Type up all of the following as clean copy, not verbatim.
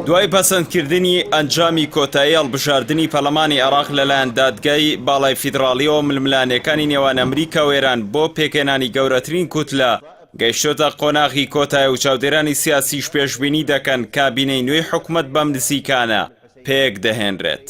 دوای پەسەندکردنی ئەنجامی کۆتایی هەڵبژاردنی پەرلەمانی عێراق لەلایەن دادگای باڵای فیدراڵیەوە ململانێکانی نێوان ئەمریکا و ئێران بۆ پێکهێنانی گەورەترین کوتلە گەیشتۆتە قۆناغی کۆتایی و چاودێرانی سیاسیش پێشبینی دەکەن کابینەی نوێی حکومەت بەم نزیکانە پێکدەهێنرێت.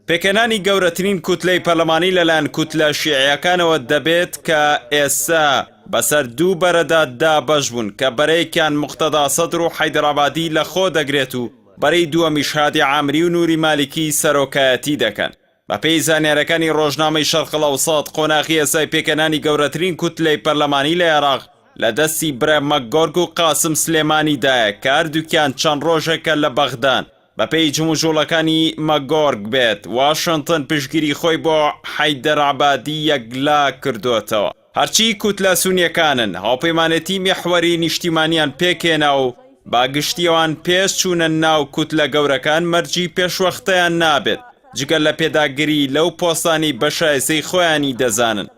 پێکهێنانی گەورەترین کوتلەی پەرلەمانی لەلایەن کوتلە شیعیەکانەوە دەبێت کە ئێستا بەسەر دوو بەرەدا دابەش بوون کە بەرەیەکیان موقتەدا سەدر و حەیدەر عەبادی لەخۆ دەگرێت و بەرەی دووەمیش هادی عامری و نوری مالیکی سەرۆکایەتی دەکەن. بەپێی زانیارەکانی ڕۆژنامەی شەرق الاوسط قۆناغی ئێستای پێکهێنانی گەورەترین کوتلەی پەرلەمانی لە عێراق لە دەستی برە مەکگۆرگ و قاسم سلێمانیدایە کە هەردووکیان چەند ڕۆژێکە لە بەغدان. بەپێی جموجوڵەکانی مەکگۆرگ بێت، واشنتن پشتگیری خۆی بۆ حەیدەر عەبادی یەکلا کردۆتەوە. هەرچی کوتلە سونیەکانن، هاوپەیمانێتی میحوەری نیشتیمانیان پێکهێنا و بە گشتی ئەوان پێش چوونە ناو کوتلە گەورەکان مەرجی پێشوەختەیان نابێت، جگە لە پێداگری لەو پۆستانەی بە شایستەی خۆیانی دەزانن.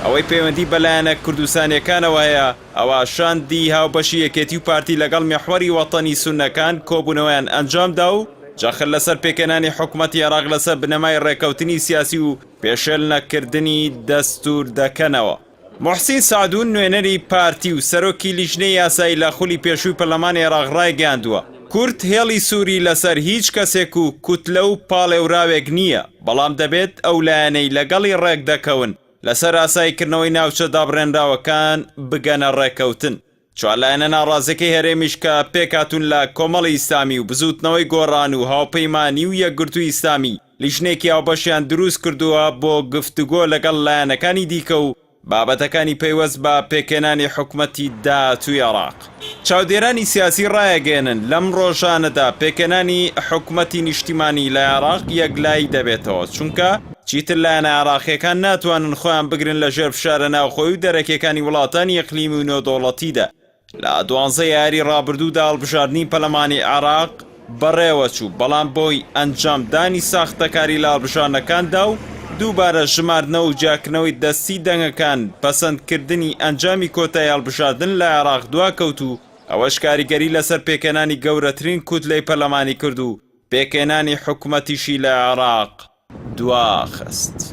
ئەوەی پەیوەندی بە لایەنە کوردستانییەکانەوە هەیە، ئەوا شاندی هاوبەشی یەکێتی و پارتی لەگەڵ میحوەری وەتەنی سوننەکان کۆبوونەوەیان ئەنجامدا و جەخت لەسەر پێکهێنانی حکومەتی عێراق لەسەر بنەمای ڕێککەوتنی سیاسی و پێشێل نەکردنی دەستوور دەکەنەوە. موحسین سەعدون نوێنەری پارتی و سەرۆکی لیژنەی یاسایی لە خولی پێشووی پەرلەمانی عێراق ڕایگەیاندووە، کورد هێڵی سووری لەسەر هیچ کەسێک و کوتلە و پاڵێوراوێک نییە، بەڵام دەبێت ئەو لایەنەی لەگەڵی ڕێکدەکەون لەسەر ئاساییکردنەوەی ناوچە دابڕێنراوەکان بگەنە ڕێککەوتن. چوار لایەنە ناڕازیەکەی هەرێمیش کە پێکهاتوون لە کۆمەڵی ئیسلامی و بزووتنەوەی گۆڕان و هاوپەیمانی و یەکگرتووی ئیسلامی لیژنەیەکی هاوبەشیان دروست کردووە بۆ گفتوگۆ لەگەڵ لایەنەکانی دیکە و بابەتەکانی پەیوەست بە پێکهێنانی حکومەتی داهاتووی عێراق. چاودێرانی سیاسی ڕایەگەیەنن، لەم ڕۆژانەدا پێکهێنانی حکومەتی نیشتیمانی لە عێراق یەکلایی دەبێتەوە، چونکە چیتر لایەنە عێراقییەکان ناتوانن خۆیان بگرن لە ژێر فشارە ناوخۆیی و دەرەکییەکانی وڵاتانی ئیقلیمی و نێودەوڵەتیدا. لە دوانزەی ئایاری ڕابردوودا هەڵبژاردنی پەرلەمانی عێراق بەڕێوەچوو، بەڵام بەهۆی ئەنجامدانی ساختەکاری لە هەڵبژاردنەکاندا و دووبارە ژماردنەوە و جیاکردنەوەی دەستی دەنگەکان، پەسەندکردنی ئەنجامی کۆتایی هەڵبژاردن لە عێراق دواکەوت و ئەوەش کاریگەری لەسەر پێکهێنانی گەورەترین کوتلەی پەرلەمانی کرد و پێکهێنانی حکومەتیشی لە عێراق دواخست.